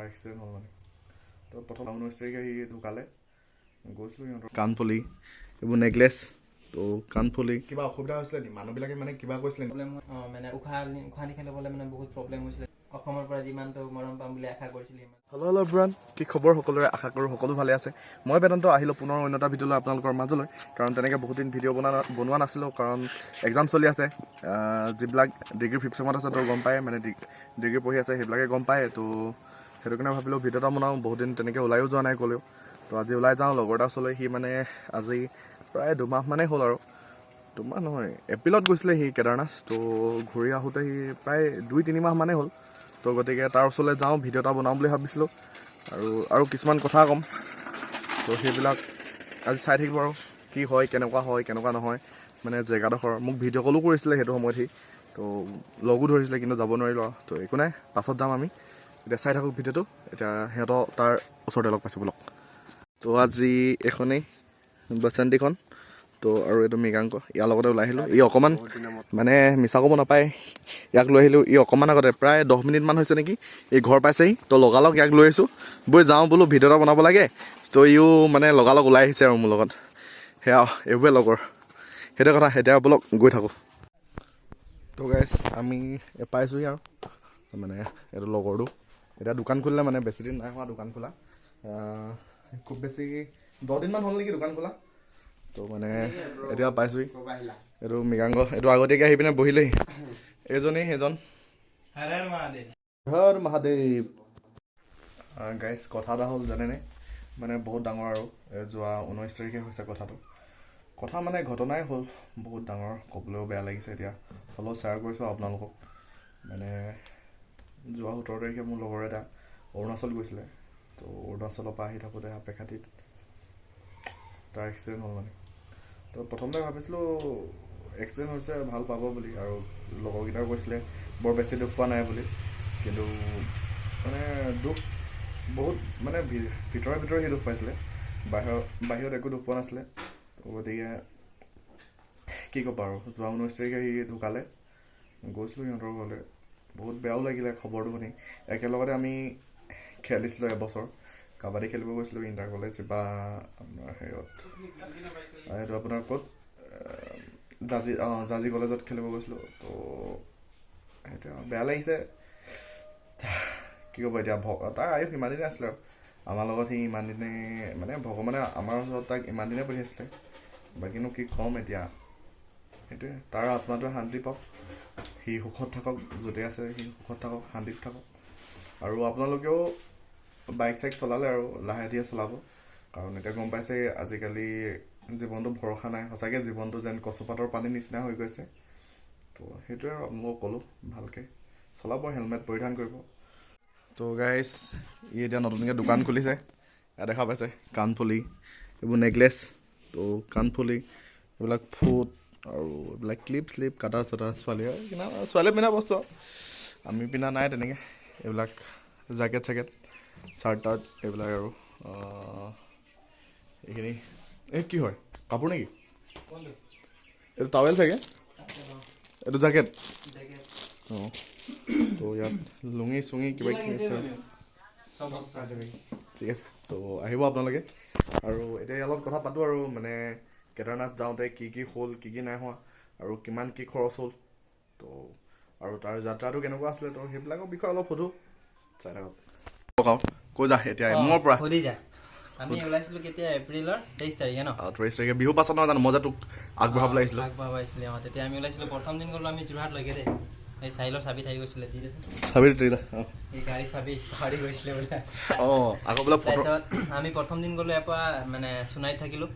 তাৰ এক্সিডেণ্ট হ'ল মানে। তো প্ৰথম 19 তাৰিখে সি ঢুকালে। গৈছিলোঁ সিহঁতৰ কাণফুলি, এইবোৰ নেকলেছ, তো কাণফুলি। কিবা অসুবিধা হৈছিলে নেকি? মানুহবিলাকে মানে কিবা কৈছিলে নেকি? প্ৰব্লেম, অঁ, মানে উশাহ উশাহ নিশাহ ল'বলৈ মানে বহুত প্ৰব্লেম হৈছিলে। অসমৰ পৰা যিমানটো মৰম পাম বুলি আশা কৰিছিলোঁ সিমান। হেল্ল' হেল্ল' এভৰিৱান, কি খবৰ সকলোৰে? আশা কৰোঁ সকলো ভালে আছে। মই বেদান্ত আহিলোঁ পুনৰ অন্য এটা ভিডিঅ'লৈ আপোনালোকৰ মাজলৈ। কাৰণ তেনেকৈ বহুত দিন ভিডিঅ' বনোৱা নাছিলোঁ, কাৰণ এক্সাম চলি আছে। যিবিলাক ডিগ্ৰী ফিফ্থ চেমত আছে তো গম পায়, মানে ডিগ্ৰী পঢ়ি আছে সেইবিলাকে গম পায়। তো সেইটো কাৰণে ভাবিলোঁ ভিডিঅ' এটা বনাওঁ। বহুত দিন তেনেকৈ ওলায়ো যোৱা নাই ক'লেও। তো আজি ওলাই যাওঁ লগৰ এটা ওচৰলৈ। সি মানে আজি প্ৰায় 2 মাহ মানেই হ'ল আৰু, 2 মাহ নহয়, এপ্ৰিলত গৈছিলে সি কেদাৰনাথ। তো ঘূৰি আহোঁতে সি প্ৰায় 2-3 মাহ মানেই হ'ল। তো গতিকে তাৰ ওচৰলৈ যাওঁ, ভিডিঅ' এটা বনাওঁ বুলি ভাবিছিলোঁ আৰু আৰু কিছুমান কথা ক'ম। তো সেইবিলাক আজি চাই থাকিব আৰু কি হয়, কেনেকুৱা হয়, কেনেকুৱা নহয়। মানে জেগাডোখৰ মোক ভিডিঅ' কলো কৰিছিলে সেইটো সময়ত সি, তো লগো ধৰিছিলে, কিন্তু যাব নোৱাৰিলোঁ আৰু। তো একো নাই, পাছত যাম আমি। এতিয়া চাই থাকোঁ ভিডিঅ'টো। এতিয়া সিহঁতৰ তাৰ ওচৰতে লগ পাইছোঁ, ব'লক। তো আজি এইখনেই বাচন্তীখন, তো আৰু এইটো মৃগাংক, ইয়াৰ লগতে ওলাই আহিলোঁ। ই অকণমান মানে মিছা ক'ব নাপায়, ইয়াক লৈ আহিলোঁ। ই অকণমান আগতে, প্ৰায় 10 মিনিটমান হৈছে নেকি, ই ঘৰ পাইছেহি। তো লগালগ ইয়াক লৈ আহিছোঁ, বৈ যাওঁ বোলো, ভিডিঅ' এটা বনাব লাগে। তো ইও মানে লগালগ ওলাই আহিছে আৰু মোৰ লগত। সেয়া এইবোৰে লগৰ, সেইটো কথা। এতিয়া ব'লক গৈ থাকোঁ। তো গাইছ, আমি পাইছোঁহি আৰু মানে এইটো লগৰটো এতিয়া দোকান খুলিলে, মানে বেছি দিন নাই হোৱা দোকান খোলা। খুব বেছি 10 দিনমান হ'ল নেকি দোকান খোলা। তো মানে এতিয়া পাইছোঁহি। এইটো মৃগাংক, এইটো আগতীয়াকৈ আহি পিনে বহিলেহি। এইজনেই সেইজন। হৰ হৰ মহাদেৱ। হৰ মহাদেৱ। গাইজ, কথা এটা হ'ল জানেনে? মানে বহুত ডাঙৰ আৰু এই যোৱা 19 তাৰিখে হৈছে কথাটো। কথা মানে ঘটনাই হ'ল বহুত ডাঙৰ, ক'বলৈও বেয়া লাগিছে এতিয়া, হ'লেও শ্বেয়াৰ কৰিছোঁ আপোনালোকক। মানে যোৱা 17 তাৰিখে মোৰ লগৰ এটা অৰুণাচল গৈছিলে। তো অৰুণাচলৰ পৰা আহি থাকোঁতে সাপেখাতিত তাৰ এক্সিডেণ্ট হ'ল মানে। তো প্ৰথমতে ভাবিছিলোঁ এক্সিডেণ্ট হৈছে, ভাল পাব বুলি, আৰু লগৰকেইটাও কৈছিলে বৰ বেছি দুখ পোৱা নাই বুলি। কিন্তু মানে দুখ বহুত, মানে ভিতৰে ভিতৰে সি দুখ পাইছিলে, বাহিৰত একো দুখ পোৱা নাছিলে। তো গতিকে কি ক'ব আৰু, যোৱা 19 তাৰিখে সি ঢুকালে। গৈছিলোঁ সিহঁতৰ ঘৰলৈ, বহুত বেয়াও লাগিলে খবৰটো শুনি। একেলগতে আমি খেলিছিলোঁ, এবছৰ কাবাডী খেলিব গৈছিলোঁ ইণ্টাৰ কলেজ বা আপোনাৰ হেৰিয়ত, এইটো আপোনাৰ ক'ত, জাজি, অঁ, জাজি কলেজত খেলিব গৈছিলোঁ। তো সেইটোৱে আৰু, বেয়া লাগিছে, কি ক'ব এতিয়া। তাৰ আয়ুস ইমান দিনে আছিলে আৰু আমাৰ লগত সি ইমান দিনে, মানে ভগৱানে আমাৰ ওচৰত তাক ইমান দিনে পঠিয়াইছিলে। বাকীনো কি ক'ম এতিয়া, সেইটোৱে। তাৰ আত্মাটোৱে শান্তি পাওক, সি সুখত থাকক, য'তে আছে সি সুখত থাকক, শান্তিত থাকক। আৰু আপোনালোকেও বাইক চাইক চলালে আৰু লাহে ধীৰে চলাব, কাৰণ এতিয়া গম পাইছে আজিকালি জীৱনটো ভৰসা নাই। সঁচাকৈ জীৱনটো যেন কচুপাতৰ পানীৰ নিচিনা হৈ গৈছে। তো সেইটোৱে আৰু আপোনালোকক ক'লোঁ, ভালকৈ চলাব, হেলমেট পৰিধান কৰিব। তো গাইজ, ই এতিয়া নতুনকৈ দোকান খুলিছে। ইয়াত দেখা পাইছে কাণফুলি, এইবোৰ নেকলেছ, তো কাণফুলি, এইবিলাক ফুট আৰু এইবিলাক ক্লিপ শ্লিপ, কাটা চাটা, ছোৱালীয়ে কিনা, ছোৱালীয়ে পিন্ধা বস্তু আৰু আমি পিন্ধা নাই তেনেকৈ। এইবিলাক জেকেট চেকেট, চাৰ্ট তাৰ্ট এইবিলাক আৰু এইখিনি এই কি হয়, কাপোৰ নেকি এইটো? টাৱেল চাগে এইটো, জেকেট। অঁ, তো ইয়াত লুঙি চুঙি কিবা কিবি আছে। ঠিক আছে, তো আহিব আপোনালোকে। আৰু এতিয়া ইয়াৰ লগত কথা পাতোঁ আৰু মানে কেদাৰনাথ যাওঁতে কি কি হ'ল, কি কি নাই হোৱা আৰু কিমান কি খৰচ হ'ল, তো আৰু তাৰ যাত্ৰাটো কেনেকুৱা আছিলে, তো সেইবিলাকৰ বিষয়ে অলপ সোধোঁ। চাই থাকক। কওঁ, কৈ যা এতিয়া মোৰ পৰা। সুধি যা। আমি ওলাইছিলো কেতিয়া? এপ্ৰিলৰ 23 তাৰিখে ন? 23 তাৰিখে, বিহু পাছত নহয় জানো? মই যে তোক আগবঢ়াবলৈ আহিছিলোঁ। আগবঢ়াব আহিছিলে, অঁ। তেতিয়া আমি ওলাইছিলো। প্ৰথম দিন গ'লো আমি যোৰহাটলৈকে দেই। এই চাহিলৰ চাবি থাকি গৈছিলে, দি দেচোন। চাবি দিলা, অঁ। এই গাড়ী চাবি পাহৰি গৈছিলে বোলে। অঁ, আকৌ বোলে ফটো। তাৰপিছত আমি প্ৰথম দিন গ'লো ইয়াৰ পৰা, মানে সোণাৰীত থাকিলোঁ।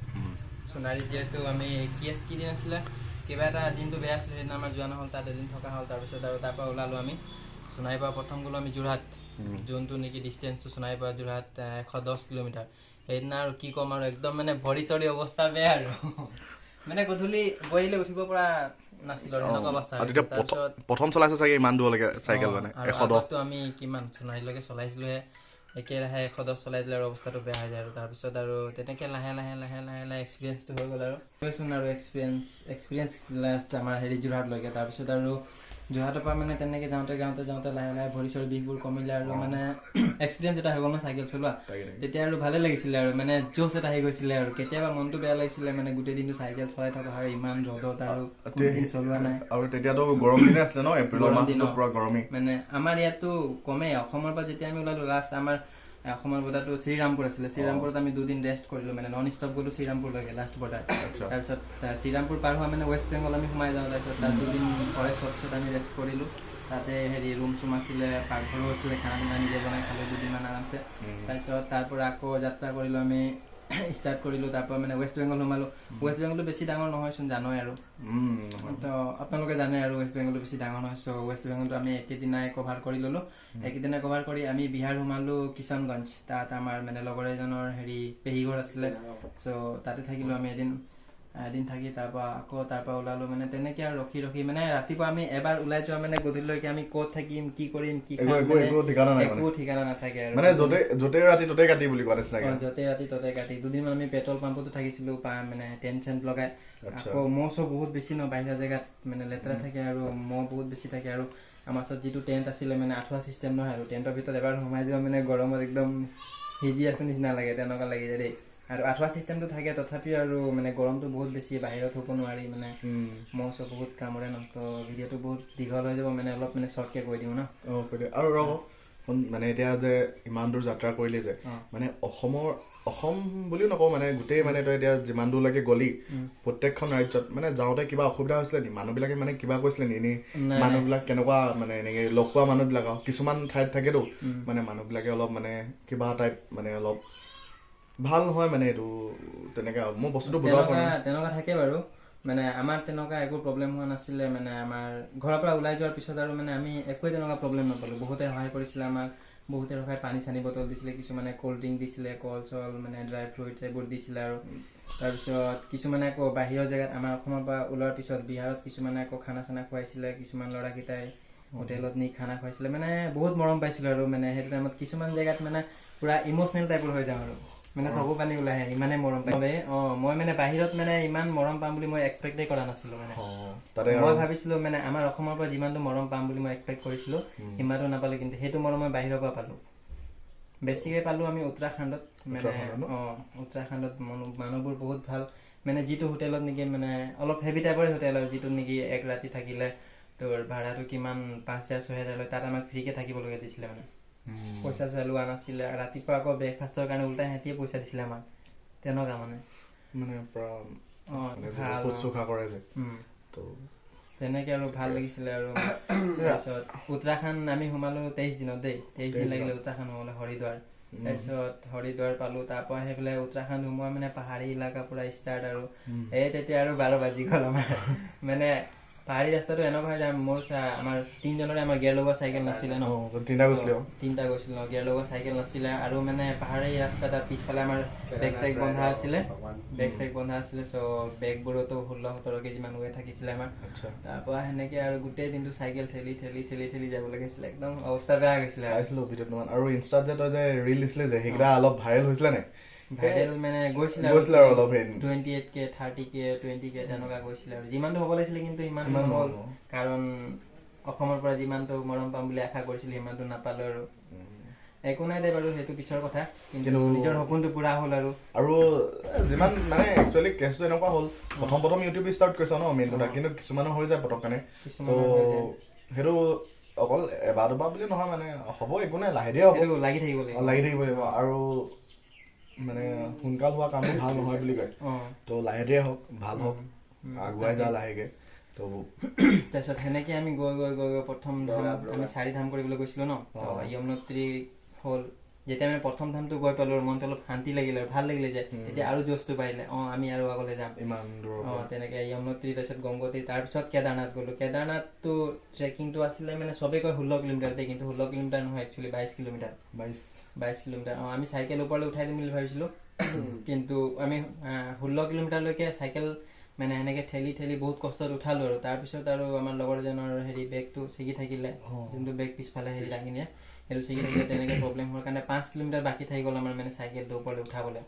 সোণাৰীত যিহেতু আমি কি কি দিন আছিলে, কিবা এটা দিনটো বেয়া আছিলে, সেইদিনা আমাৰ যোৱা নহ'ল। তাত এদিন থকা হ'ল। তাৰপিছত আৰু তাৰ পৰা ওলালোঁ আমি সোণাৰীৰ পৰা। প্ৰথম গ'লোঁ আমি যোৰহাট, যোনটো নেকি ডিষ্টেঞ্চটো সোণাৰীৰ পৰা যোৰহাট 110 কিলোমিটাৰ। সেইদিনা আৰু কি ক'ম আৰু, একদম মানে ভৰি চৰি অৱস্থা বেয়া আৰু মানে গধূলি বহিলে উঠিব পৰা নাছিলোঁ আৰু সেনেকুৱা অৱস্থা আৰু হৈছিল। তেতিয়া তাৰপিছত প্ৰথম চলাইছে চাগে ইমান দূৰলৈকে চাইকেল, মানে আৰু 110। আগততো আমি কিমান সোণাৰীলৈকে চলাইছিলোহে। একেৰাহে 110 চলাই দিলে আৰু অৱস্থাটো বেয়া হৈ যায় আৰু। তাৰপিছত আৰু তেনেকৈ লাহে লাহে লাহে লাহে লাহে এক্সপিৰিয়েঞ্চটো হৈ গ'ল আৰু। কৈছোন আৰু এক্সপিৰিয়েঞ্চ লাষ্ট আমাৰ হেৰি যোৰহাটলৈকে। তাৰপিছত আৰু যোৰহাটৰ পৰা মানে তেনেকৈ যাওঁতে যাওঁতে যাওঁতে লাহে লাহে ভৰি চৰি বিষবোৰ কমিলে আৰু মানে এক্সপিৰিয়েঞ্চ এটা হৈ গ'ল ন চাইকেল চলোৱা। তেতিয়া আৰু ভালে লাগিছিলে আৰু, মানে জোচ এটা আহি গৈছিলে আৰু। কেতিয়াবা মনটো বেয়া লাগিছিলে মানে গোটেই দিনটো চাইকেল চলাই থকা হয় ইমান ৰ'দত আৰু কোনোদিন চলোৱা নাই। আৰু তেতিয়াতো গৰম দিনে আছিলে ন, এপ্ৰিলৰ মাহটো পুৰা গৰমেই। মানে আমাৰ ইয়াততো কমেই, অসমৰ পৰা যেতিয়া আমি ওলালো লাষ্ট আমাৰ অসমৰ বৰ্ডাৰটো শ্ৰীৰামপুৰ আছিলে। শ্ৰীৰামপুৰত আমি দুদিন ৰেষ্ট কৰিলোঁ, মানে নন ষ্টপ গ'লোঁ শ্ৰীৰামপুৰলৈকে লাষ্ট বৰ্ডাৰ। তাৰপিছত শ্ৰীৰামপুৰ পাৰ হোৱা মানে ৱেষ্ট বেংগল আমি সোমাই যাওঁ। তাৰপিছত তাত দুদিন ফৰেষ্ট অফিচত আমি ৰেষ্ট কৰিলোঁ। তাতে হেৰি ৰুম চুম আছিলে, পাকঘৰো আছিলে, খানা পিনা নিজে বনাই খালোঁ দুদিনমান আৰামছে। তাৰপিছত তাৰ পৰা আকৌ যাত্ৰা কৰিলোঁ আমি, ষ্টাৰ্ট কৰিলোঁ। তাৰপৰা মানে ৱেষ্ট বেংগল সোমালোঁ। ৱেষ্ট বেংগলটো বেছি ডাঙৰ নহয়চোন, জানই আৰু, তো আপোনালোকে জানে আৰু ৱেষ্ট বেংগলটো বেছি ডাঙৰ নহয়। চ' ৱেষ্ট বেংগলটো আমি একেদিনাই কভাৰ কৰি ল'লোঁ। একেদিনাই কভাৰ কৰি আমি বিহাৰ সোমালোঁ কিষাণগঞ্জ। তাত আমাৰ মানে লগৰ এজনৰ হেৰি পেহী ঘৰ আছিলে, চ' তাতে থাকিলোঁ আমি এদিন। এদিন থাকি তাৰপৰা আকৌ তাৰপৰা ওলালোঁ। মানে তেনেকৈ আৰু ৰখি ৰখি মানে ৰাতিপুৱা আমি এবাৰ ওলাই যোৱা মানে গধূলিলৈকে আমি ক'ত থাকিম কি কৰিম কি খাম একো ঠিকনা নাথাকে আৰু। মানে য'তে ৰাতি ত'তে কাটি বুলি কোৱা নিচিনাকে। য'তে ৰাতি ত'তে কাটি। দুদিনমান আমি পেট্ৰল পাম্পতো থাকিছিলোঁ, মানে টেণ্ট চেণ্ট লগাই। আকৌ মহ চহ বহুত বেছি ন বাহিৰা জেগাত, মানে লেতেৰা থাকে আৰু মহ বহুত বেছি থাকে। আৰু আমাৰ ওচৰত যিটো টেণ্ট আছিলে মানে আঁঠুৱা চিষ্টেম নহয় আৰু, টেণ্টৰ ভিতৰত এবাৰ সোমাই যোৱা মানে গৰমত একদম সিজি আছো নিচিনা লাগে, তেনেকুৱা লাগি যায় দেই। আৰু আঁঠুৱা চিষ্টেমটো থাকে তথাপিও আৰু মানে গৰমটো বহুত বেছি, বাহিৰত হ'ব নোৱাৰি, মানে মহ চহ বহুত কামোৰে ন। তো ভিডিঅ'টো বহুত দীঘল হৈ যাব, মানে অলপ মানে শ্বৰ্টকৈ কৈ দিওঁ ন। আৰু ৰহ মানে এতিয়া যে ইমান দূৰ যাত্ৰা কৰিলি যে, মানে অসমৰ, অসম বুলিও নকওঁ, মানে গোটেই মানে তই এতিয়া যিমান দূৰলৈকে গ'লি প্ৰত্যেকখন ৰাজ্যত মানে যাওঁতে কিবা অসুবিধা হৈছিলে নি? মানুহবিলাকে মানে কিবা কৈছিলে নি? এনেই মানুহবিলাক কেনেকুৱা মানে এনেকে লগ পোৱা মানুহবিলাক আৰু কিছুমান ঠাইত থাকেতো মানে মানুহবিলাকে অলপ মানে কিবা টাইপ মানে অলপ ভাল নহয়, মানে এইটো তেনেকে মই বস্তুটো বুজাব পৰা নাই। তেনেকুৱা থাকে বাৰু, মানে আমাৰ তেনেকুৱা একো প্ৰব্লেম হোৱা নাছিলে। মানে আমাৰ ঘৰৰ পৰা ওলাই যোৱাৰ পিছত আৰু মানে আমি একোৱে তেনেকুৱা প্ৰব্লেম নাপালোঁ। বহুতে সহায় কৰিছিলে আমাক, বহুতে ৰখাই পানী চানী বটল দিছিলে, কিছুমানে ক'ল্ড ড্ৰিংক দিছিলে, কল চল মানে ড্ৰাই ফ্ৰুইটছ এইবোৰ দিছিলে আৰু। তাৰপিছত কিছুমানে আকৌ বাহিৰৰ জেগাত আমাৰ অসমৰ পৰা ওলোৱাৰ পিছত বিহাৰত কিছুমানে আকৌ খানা চানা খুৱাইছিলে, কিছুমান ল'ৰাকেইটাই হোটেলত নি খানা খুৱাইছিলে। মানে বহুত মৰম পাইছিলোঁ আৰু। মানে সেইটো টাইমত কিছুমান জেগাত মানে পূৰা ইম'চনেল টাইপৰ হৈ যাওঁ আৰু, মানে চকু পানী ওলাই আহে, ইমানেই মৰম পাই। মই মানে বাহিৰত মানে ইমান মৰম পাম বুলি মই এক্সপেক্টেই কৰা নাছিলোঁ। মানে মই ভাবিছিলোঁ মানে আমাৰ অসমৰ পৰা যিমানটো মৰম পাম বুলি মই এক্সপেক্ট কৰিছিলোঁ সিমানটো নাপালোঁ, কিন্তু সেইটো মৰম মই বাহিৰৰ পৰা পালোঁ। বেছিকৈ পালোঁ আমি উত্তৰাখণ্ডত। মানে উত্তৰাখণ্ডত মানুহবোৰ বহুত ভাল। মানে যিটো হোটেলত নেকি মানে অলপ হেভি টাইপৰে হোটেল আৰু, যিটোত নেকি এক ৰাতি থাকিলে তোৰ ভাড়াটো কিমান 5,000 6,000 লয়, তাত আমাক ফ্ৰীকে থাকিবলগীয়া দিছিলে। মানে পইচা চইচা লোৱা নাছিলে। ৰাতিপুৱা আকৌ ব্ৰেকফাষ্টৰ কাৰণে উল্টাই সিহঁতিয়ে পইচা দিছিলে আমাক, তেনেকুৱা মানে মানে তেনেকে আৰু ভাল লাগিছিলে আৰু। তাৰপিছত উত্তৰাখণ্ড আমি সোমালো 23 দিনত দেই, 23 দিন লাগিলে উত্তৰাখণ্ড সোমালে হৰিদ্বাৰ। তাৰপিছত হৰিদ্বাৰ পালো, তাৰপৰা সেইফালে উত্তৰাখণ্ড সোমোৱা মানে পাহাৰী এলেকা পুৰা ষ্টাৰ্ট আৰু। এই তেতিয়া আৰু 12 বাজি গ'ল আমাৰ। মানে পাহাৰী ৰাস্তাটো এনেকুৱা হৈ যায়, মোৰ আমাৰ তিনিজনৰে আমাৰ গিয়াৰ লগোৱা চাইকেল নাছিলে ন, তিনিটা গৈছিলো ন, গিয়াৰ লগোৱা চাইকেল নাছিলে। আৰু মানে পাহাৰী ৰাস্তা, তাৰ পিছফালে আমাৰ বেগ চেগ বন্ধা আছিলে, বেগ চেগ বন্ধা আছিলে। চ' বেগবোৰতো 16-17 কেজি মান ৱেট থাকিছিলে আমাৰ। তাৰপৰা সেনেকে আৰু গোটেই দিনটো চাইকেল ঠেলি ঠেলি ঠেলি ঠেলি যাব লাগিছিলে, একদম অৱস্থা বেয়া গৈছিলে। আৰু ইনষ্টাত যে তই যে ৰিল দিছিলে যে, সেইকেইটা অলপ ভাইৰেল হৈছিলে নে? ভাইৰেল মানে গৈছিলে আৰু অলপ 28K 30K 20K তেনেকুৱা গৈছিলে আৰু। যিমানটো হ'ব লাগিছিলে কিন্তু সিমান নহ'ল, কাৰণ অসমৰ পৰা যিমানটো মৰম পাম বুলি আশা কৰিছিলো সিমানটো নাপালো আৰু। একো নাই দে বাৰু, সেইটো পিছৰ কথা, কিন্তু নিজৰ সপোনটো পুৰা হ'ল আৰু। আৰু যিমান মানে একচুৱেলি কেছটো এনেকুৱা হ'ল, প্ৰথম প্ৰথম ইউটিউব ষ্টাৰ্ট কৰিছ ন মেইন কথা, কিন্তু কিছুমানৰ হৈ যায় পটকনে, সেইটো অকল এবাৰ দুবাৰ বুলি নহয়, মানে হ'ব একো নাই, লাহে ধীৰে হ'ব, লাগি থাকিব লাগিব, লাগি থাকিব লাগিব। আৰু মানে সোনকাল হোৱা কামটো ভাল নহয় বুলি কয়, তো লাহে ধীৰে হওক, ভাল হওক, আগুৱাই যা লাহেকে। তো তাৰপিছত সেনেকে আমি গৈ গৈ গৈ গৈ প্ৰথম ধাম আমি 4 ধাম কৰিবলৈ গৈছিলো ন, তো যমুনোত্ৰী হ'ল। যেতিয়া আমি প্ৰথম ধামটো গৈ পালো, মনটো অলপ শান্তি লাগিলে আৰু ভাল লাগিলে যে তেতিয়া আৰু জোচটো বাঢ়িলে, আমি আৰু আগলৈ যাম ইমান দূৰ। তেনেকে যমুনোত্ৰী, তাৰপিছত গংগোত্ৰী, তাৰপিছত কেদাৰনাথ গ'লো। কেদাৰনাথটো ট্ৰেকিংটো আছিলে মানে চবেই কয় 16 কিলোমিটাৰ দেই, কিন্তু 16 কিলোমিটাৰ নহয়, একচুৱেলি 22 কিলোমিটাৰ। 22 কিলোমিটাৰ। আমি চাইকেল ওপৰলৈ উঠাই দিম বুলি ভাবিছিলো, কিন্তু আমি 16 কিলোমিটাৰলৈকে চাইকেল মানে সেনেকে ঠেলি ঠেলি বহুত কষ্টত উঠালো আৰু। তাৰপিছত আৰু আমাৰ লগৰজনৰ হেৰি বেগটো ছিগি থাকিলে, যোনটো বেগ পিছফালে হেৰি দাঙি নিয়ে, সেইটো ছিগি থাকিলে। তেনেকৈ প্ৰব্লেম হোৱাৰ কাৰণে 5 কিলোমিটাৰ বাকী থাকি গ'ল আমাৰ মানে চাইকেলটো ওপৰলৈ উঠাবলৈ।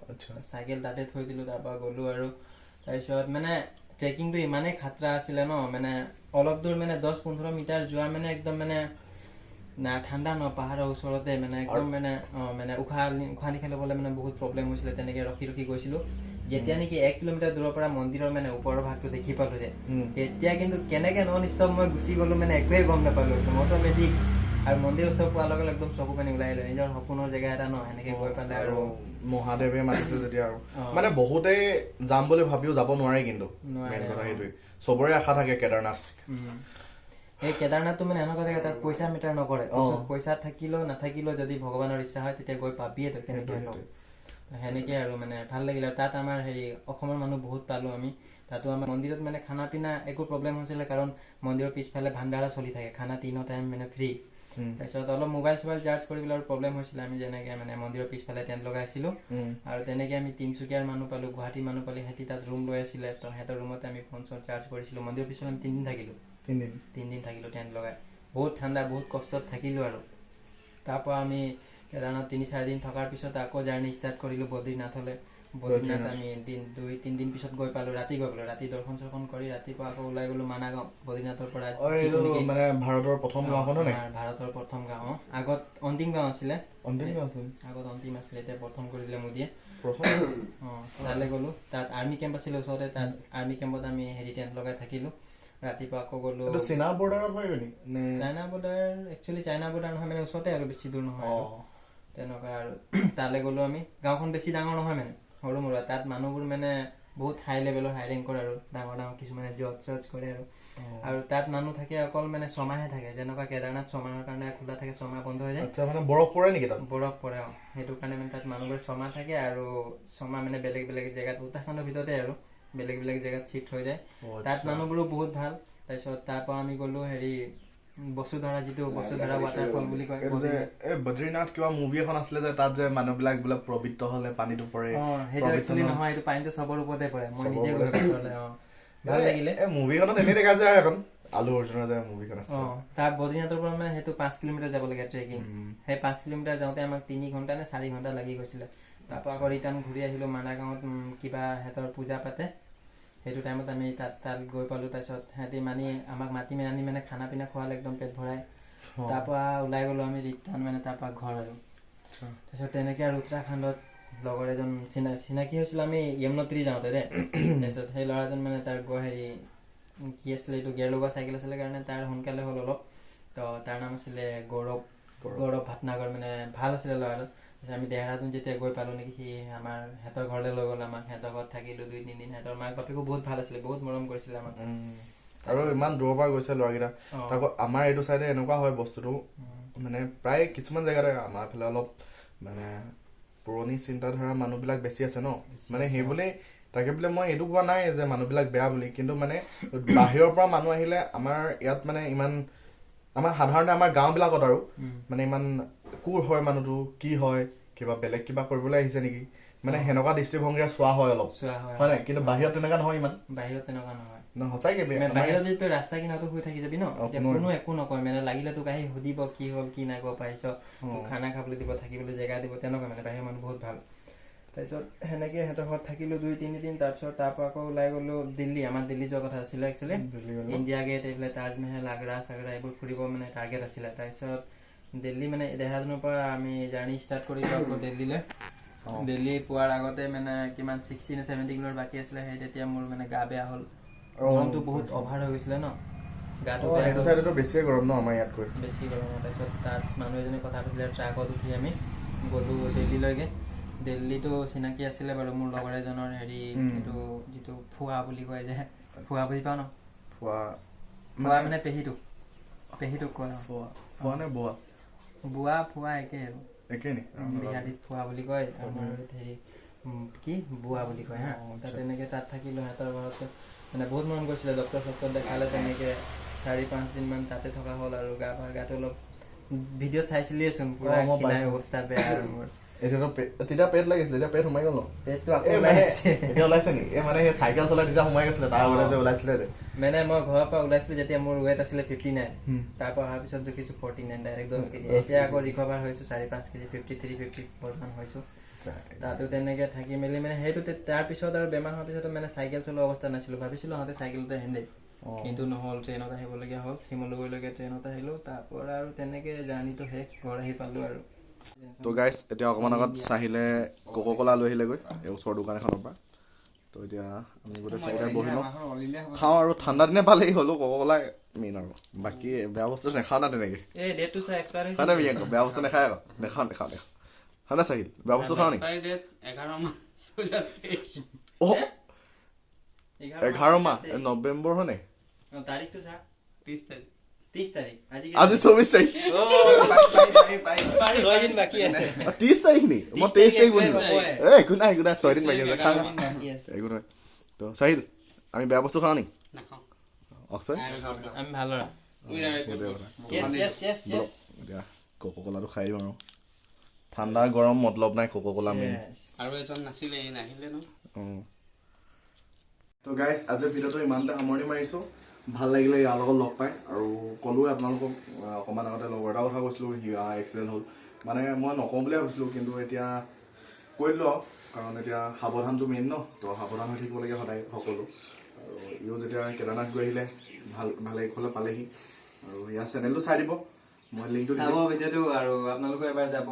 চাইকেল তাতে থৈ দিলোঁ, তাৰপৰা গ'লোঁ আৰু। তাৰপিছত মানে ট্ৰেকিংটো ইমানেই খাতৰা আছিলে ন, মানে অলপ দূৰ মানে 10-15 মিটাৰ যোৱা মানে একদম মানে না ঠাণ্ডা ন, পাহাৰৰ ওচৰতে মানে একদম মানে মানে উশাহ নিশাহ ল'বলৈ মানে বহুত প্ৰব্লেম হৈছিলে। তেনেকৈ ৰখি ৰখি গৈছিলোঁ। যেতিয়া নেকি 1 কিলোমিটাৰ দূৰৰ পৰা মন্দিৰৰ মানে ওপৰৰ ভাগটো দেখি পালোঁ যে, তেতিয়া কিন্তু কেনেকে নন ষ্টপ মই গুচি গ'লো মানে একোৱে গম নাপালোঁ, একদম অট'মেটিক। আৰু মন্দিৰ ওচৰ পোৱাৰ লগে লগে একদম চকু পানী ওলাই আহিলে, নিজৰ সপোনৰ জেগা এটা ন, সেনেকে গৈ পালে। আৰু মহাদেৱে মাতিছে যেতিয়া আৰু মানে বহুতেই যাম বুলি ভাবিও যাব নোৱাৰে, কিন্তু মেইন কথা সেইটোৱে, চবৰে আশা থাকে কেদাৰনাথ। এই কেদাৰনাথটো মানে এনেকুৱা জেগা, তাত পইচা মেটাৰ নকৰে, পইচা থাকিলেও নাথাকিলেও যদি ভগৱানৰ ইচ্ছা হয় তেতিয়া গৈ পাবিয়ে তই, তেনেকে সেনেকে আৰু মানে ভাল লাগিলে। আৰু তাত আমাৰ হেৰি অসমৰ মানুহ বহুত পালোঁ আমি। তাতো আমাৰ মন্দিৰত মানে খানা পিনা একো প্ৰব্লেম হৈছিলে, কাৰণ মন্দিৰৰ পিছফালে ভাণ্ডাৰা চলি থাকে, খানা 3 টাইম মানে ফ্ৰী। তাৰপিছত অলপ মোবাইল চোবাইল চাৰ্জ কৰিবলৈ আৰু প্ৰব্লেম হৈছিলে। আমি যেনেকে মানে মন্দিৰৰ পিছফালে টেণ্ট লগাইছিলোঁ আৰু তেনেকে আমি তিনিচুকীয়াৰ মানুহ পালোঁ, গুৱাহাটীৰ মানুহ পালোঁ, সিহঁতি তাত ৰুম লৈ আছিলে। তো সিহঁতৰ ৰুমতে আমি ফোন চোন চাৰ্জ কৰিছিলোঁ। মন্দিৰৰ পিছফালে আমি 3 দিন থাকিলোঁ, 3 দিন থাকিলোঁ টেণ্ট লগাই। বহুত ঠাণ্ডা, বহুত কষ্টত থাকিলোঁ আৰু। তাৰপৰা আমি কেদাৰনাথ 3-4 দিন থকাৰ পিছত আকৌ জাৰ্ণি ষ্টাৰ্ট কৰিলোঁ বদ্ৰীনাথলৈ। বদ্ৰীনাথ আমি 2-3 দিন পিছত গৈ পালোঁ, ৰাতি গৈ পালোঁ। ৰাতি দৰ্শন চৰ্শন কৰি ৰাতিপুৱা আকৌ ওলাই গ'লো মানাগাঁও, বদ্ৰীনাথৰ পৰা। মানে ভাৰতৰ প্ৰথম গাঁওখন নে? ভাৰতৰ প্ৰথম গাঁও, আগত অন্তিম গাঁও আছিলে, আগত অন্তিম আছিলে, এতিয়া প্ৰথম কৰি দিলে মোদীয়ে। তালৈ গ'লো, তাত আৰ্মি কেম্প আছিলে ওচৰতে, তাত আৰ্মি কেম্পত আমি হেৰি টেণ্ট লগাই থাকিলোঁ। ৰাতিপুৱা আকৌ গ'লো। চীনা বৰ্ডাৰত হয় নি? China border, actually China border নহয়, মানে ওচৰতে আৰু, বেছি দূৰ নহয় তেনেকুৱা আৰু। তালৈ গ'লো আমি। গাঁওখন বেছি ডাঙৰ নহয় মানে সৰু মৰুৱা। তাত মানুহবোৰ মানে বহুত হাই লেভেলৰ, হাই ৰেংকৰ আৰু ডাঙৰ ডাঙৰ কিছুমানে জজ চজ কৰে আৰু। আৰু তাত মানুহ থাকে অকল মানে ছমাহে থাকে, যেনেকুৱা কেদাৰনাথ ছমাহৰ কাৰণে খোলা থাকে, ছমাহ বন্ধ হৈ যায়। মানে বৰফ পৰে নেকি তাত? বৰফ পৰে, অ। সেইটো কাৰণে মানে তাত মানুহবোৰ ছমাহ থাকে আৰু ছমাহ মানে বেলেগ বেলেগ জেগাত, উত্তৰাখণ্ডৰ ভিতৰতে আৰু বেলেগ বেলেগ জেগাত চিফ্ট হৈ যায়। তাত মানুহবোৰো বহুত ভাল। তাৰপিছত তাৰপৰা আমি গ'লো হেৰি বসুধৰা, যিটো বসুধৰা ৱাটাৰফল বুলি কয়। এই বদ্ৰীনাথ কিবা মুভি এখন আছিলে যে, তাত যে মানুহবিলাক বোলে পবিত্ৰ হ'লে পানীটো পৰে। সেইটো একচুৱেলি নহয়, এইটো পানীটো চবৰ ওপৰতে পৰে। মই নিজে গৈছো, ভাল লাগিলে। এই মুভিখনত এনেই দেখা যায় এখন আলু অৰ্জুনৰ যে মুভিখন আছে। তাৰ বদ্ৰীনাথৰ পৰা মানে সেইটো 5 কিলোমিটাৰ যাব লাগে ট্ৰেকিং। সেই 5 কিলোমিটাৰ যাওঁতে আমাক 3 ঘণ্টা নে 4 ঘণ্টা লাগি গৈছিলে। তাৰপৰা আকৌ ৰিটাৰ্ণ ঘূৰি আহিলোঁ মানাগাঁৱত, কিবা সিহঁতৰ পূজা পাতে, সেইটো টাইমত আমি তাত গৈ পালোঁ। তাৰপিছত সিহঁতি মানি আমাক মাতি আনি মানে খানা পিনা খোৱালে একদম পেট ভৰাই। তাৰপৰা ওলাই গ'লোঁ আমি ৰিটাৰ্ণ মানে তাৰপৰা ঘৰ আৰু। তাৰপিছত তেনেকৈ আৰু উত্তৰাখণ্ডত লগৰ এজন চিনাকি হৈছিলোঁ আমি য়মুনত্ৰী যাওঁতে দেই। তাৰপিছত সেই ল'ৰাজন মানে তাৰ হেৰি কি আছিলে এইটো গেৰ লগোৱা চাইকেল আছিলে কাৰণে তাৰ সোনকালে হ'ল অলপ। তো তাৰ নাম আছিলে গৌৰৱ, গৌৰৱ ভাটনাগৰ, মানে ভাল আছিলে ল'ৰাটো। তাৰপিছত আমি দেহৰাদুন যেতিয়া গৈ পালোঁ নেকি, সি আমাৰ সিহঁতৰ ঘৰলৈ লৈ গ'ল আমাক। সিহঁতৰ ঘৰত থাকিলোঁ 2-3 দিন। সিহঁতৰ মাক বাপেকো বহুত ভাল আছিলে, বহুত মৰম কৰিছিলে আমাক। আৰু ইমান দূৰৰ পৰা গৈছে ল'ৰাকেইটা। তাকো আমাৰ এইটো চাইডে এনেকুৱা হয় বস্তুটো, মানে প্ৰায় কিছুমান জেগাতে আমাৰ ফালে অলপ মানে পুৰণি চিন্তাধাৰা মানুহবিলাক বেছি আছে ন, মানে সেইবুলি তাকে বোলে মই এইটো কোৱা নাই যে মানুহবিলাক বেয়া বুলি, কিন্তু মানে বাহিৰৰ পৰা মানুহ আহিলে আমাৰ ইয়াত মানে ইমান, আমাৰ সাধাৰণতে আমাৰ গাঁওবিলাকত আৰু মানে ইমান কোৰ হয় মানুহটো, কি হয়, কিবা বেলেগ কিবা কৰিবলৈ আহিছে নেকি, মানে সেনেকুৱা দৃষ্টিভংগীৰে চোৱা হয় অলপ, হয় নাই? কিন্তু বাহিৰত তেনেকুৱা নহয় ইমান। বাহিৰত তেনেকুৱা নহয়। সঁচাকে বাহিৰত যদি তই ৰাস্তা কিনাৰতো শুই থাকি যাবি ন, কোনো একো নকয়, মানে লাগিলে তোক আহি সুধিব কি হ'ল কি নাই, ক'ব পাৰিছ, তোক খানা খাবলৈ দিব, থাকিবলৈ জেগা দিব, তেনেকুৱা মানে বাহিৰৰ মানুহ বহুত ভাল। তাৰপিছত সেনেকে সিহঁতৰ ঘৰত থাকিলোঁ 2-3 দিন। তাৰপিছত তাৰপৰা আকৌ ওলাই গ'লো দিল্লী। আমাৰ দিল্লী যোৱা কথা আছিলে একচুৱেলি, ইণ্ডিয়া গেট, এইফালে তাজমহল, আগ্ৰা চাগ্ৰা এইবোৰ ফুৰিব মানে টাৰ্গেট আছিলে। তাৰপিছত দিল্লী মানে দেহৰাদুনৰ পৰা আমি জাৰ্ণি ষ্টাৰ্ট কৰিলোঁ আকৌ দিল্লীলৈ। দিল্লী পোৱাৰ আগতে মানে কিমান 60 নে 70 কিলোমিটাৰ বাকী আছিলে, সেই তেতিয়া মোৰ মানে গা বেয়া হ'ল। গৰমটো বহুত অভাৰ হৈ গৈছিলে ন, গাটো বেছিয়ে গৰম ন আমাৰ ইয়াতকৈ বেছি গৰম। তাৰপিছত তাত মানুহ এজনে কথা পাতিলে, ট্ৰাকত উঠি আমি গ'লোঁ দিল্লীলৈকে। দিল্লীটো চিনাকি আছিলে বাৰু মোৰ লগৰ এজনৰ, হেৰি এইটো যিটো ফুৱা বুলি কয় যে, ফুৱা বুজি পাওঁ ন? ফুৱা ফুৱা মানে পেহীটো, পেহীটোক কয় ফুৱা নে বোৱা? বোৱা ফুৱা একে আৰু, একে নি? বিহাৰীত ফুৱা বুলি কয়, আমাৰ হেৰি কি বোৱা বুলি কয়। হা, তাত তেনেকে তাত থাকিলোঁ। সিহঁতৰ ঘৰত মানে বহুত মৰম কৰিছিলে, ডক্টৰ চক্টৰ দেখালে। তেনেকে 4-5 দিনমান তাতে থকা হ'ল আৰু। গাটো অলপ ভিডিঅ'ত চাইছিলিয়েচোন, পুৰা অৱস্থা বেয়া আৰু মোৰ। এতিয়াতো তেতিয়া পেট লাগিছিলে, এতিয়া পেট সোমাই গ'ল ন? পেটটো আকৌ এই মানে ওলাইছে। এতিয়া ওলাইছে নেকি? এই মানে সেই চাইকেল চলাই তেতিয়া সোমাই গৈছিলে, তাৰ আগতে যে ওলাইছিলে যে। মানে মই ঘৰৰ পৰা ওলাইছিলো যেতিয়া মোৰ ৱেট আছিলে 59, তাৰ পৰা অহাৰ পিছত জুখিছো 49, ডাইৰেক্ট 10 কেজি। এতিয়া আকৌ ৰিকভাৰ হৈছো 4-5 কেজি, 53, 54 মান হৈছো। তাতো তেনেকে থাকি মেলি মানে সেইটো তাৰপিছত আৰু বেমাৰ হোৱাৰ পিছত মানে চাইকেল চলোৱা অৱস্থা নাছিলো। ভাবিছিলো আহোঁতে চাইকেলতে আহিম দেই, কিন্তু নহ'ল, ট্ৰেইনত আহিবলগীয়া হ'ল। শিমলুগুৰিলৈকে ট্ৰেইনত আহিলো, তাৰ পৰা আৰু তেনেকে জাৰ্ণিটো শেষ, ঘৰ আহি পালো আৰু। তো গাইছ, এতিয়া অকণমান আগত চাহিলে কক ক'লা লৈ আহিলেগৈ এই ওচৰৰ দোকান এখনৰ পৰা। তো এতিয়া আমি গোটেই চাৰিটাই বহি লওঁ, খাওঁ আৰু। ঠাণ্ডা দিনে পালেই হ'লো কক ক'লাই মেইন আৰু, বাকী বেয়া বস্তু নাখাওঁ না তেনেকে। এই ডেটটো চাই, এক্সপায়াৰ হৈছে। হয় নাই মিয়াংক? বেয়া বস্তু নাখায় আকৌ, নাখাওঁ নাখাওঁ নাখাওঁ। হয় নাই চাহিল, বেয়া বস্তু খাওঁ নেকি? এক্সপায়াৰী ডেট 11 মাহ 2023। অ, 11 মাহ, নৱেম্বৰ হয় নাই? অ, তাৰিখটো চা। 30 তাৰিখ। 30 তাৰিখ আজি। আজি 24 তাৰিখ। 6 দিন বাকী আছে। 30 তাৰিখ নি? মই 23 তাৰিখ বনিলো। হ'বই। এ একো নাই, একো নাই, 6 দিন বাকী আছে, খা। 6 দিন বাকী আছে। একো নহয়। তো চাহিল, আমি বেয়া বস্তু খাওঁ নেকি? নাখাওঁ। অক্ষয়? আমি ভাল খাওঁ। আমি ভাল ল'ৰা। We are a good সেইটোৱে boy. কথা। Cheers, cheers, cheers, cheers. এতিয়া কক ক'লাটো খাই দিম আৰু, ঠাণ্ডা গৰম মতলব নাই, কক ক'লা মেইন। Cheers. আৰু এজন নাছিলে, ই নাহিলে ন। তো গাইজ, আজিৰ ভিডিঅ'টো ইমানতে সামৰণি মাৰিছোঁ। ভাল লাগিলে ইয়াৰ লগত লগ পাই। আৰু ক'লোৱে আপোনালোকক, অকণমান আগতে লগৰ এটা কথা কৈছিলোঁ, সি এক্সিডেণ্ট হ'ল। মানে মই নকওঁ বুলিয়ে ভাবিছিলোঁ, কিন্তু এতিয়া কৈ দিলোঁ আৰু, কাৰণ এতিয়া সাৱধানটো মেইন ন। তো সাৱধান হৈ থাকিব লাগে সদায় সকলো। আৰু ইও যেতিয়া কেদাৰনাথ গৈ আহিলে, ভাল ভালে কুশলে পালেহি। আৰু ইয়াৰ চেনেলটো চাই দিব, মই লিংকটো দি চাব দিম। ভিডিঅ'টো আৰু আপোনালোকো এবাৰ যাব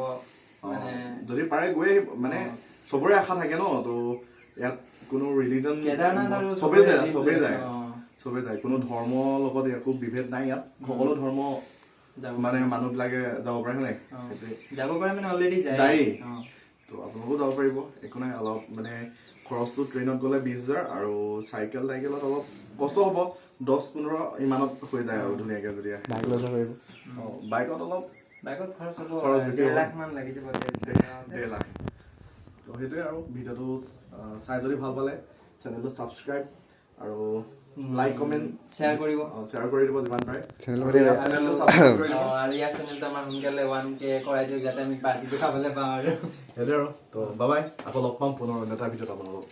মানে। যদি পাৰে গৈ আহিব। মানে চবৰে আশা থাকে ন। তো ইয়াত কোনো ৰিলিজন কেদাৰনাথ আৰু চবেই চবৰে যায়, dream চবেই place, যায়। চবেই যায়। কোনো ধৰ্মৰ লগত একো বিভেদ নাই ইয়াত, সকলো ধৰ্ম যাব মানে মানুহবিলাকে যাব পাৰে, হয় নাই? সেইটোৱে। যাব পাৰে মানে অলৰেডি যায়। যায়েই। তো আপোনালোকো যাব পাৰিব, একো নাই। অলপ মানে খৰচটো ট্ৰেইনত গ'লে 20 হাজাৰ আৰু চাইকেল টাইকেলত অলপ কষ্ট হ'ব, 10-15 ইমানত হৈ যায় আৰু ধুনীয়াকে যদি আহে। বাইক লৈ যাব পাৰিব। অ, বাইকত অলপ বাইকত খৰচ হ'ব। খৰচ বেছি ডেৰ হ'ব। লাখ মান লাগি যাব তেল চেল ভৰাওঁতে। 1.5 লাখ। তো সেইটোৱে আৰু, ভিডিঅ'টো চাই যদি ভাল পালে চেনেলটো ছাবস্ক্ৰাইব আৰু লাইক, কমেণ্ট, শ্বেয়াৰ কৰিব। শ্বেয়াৰ কৰি দিব যিমান পাৰে। চেনেলটো আৰু ইয়াৰ চেনেলটো ছাবস্ক্ৰাইব কৰি দিব। আৰু ইয়াৰ চেনেলটো আমাৰ সোনকালে 1K কৰাই দিয়ক, যাতে আমি পাৰ্টিটো খাবলৈ পাওঁ আৰু। সেইটোৱে আৰু, তো বাই বাই, আকৌ লগ পাম পুনৰ অন্য এটা ভিডিঅ'ত আপোনালোকক।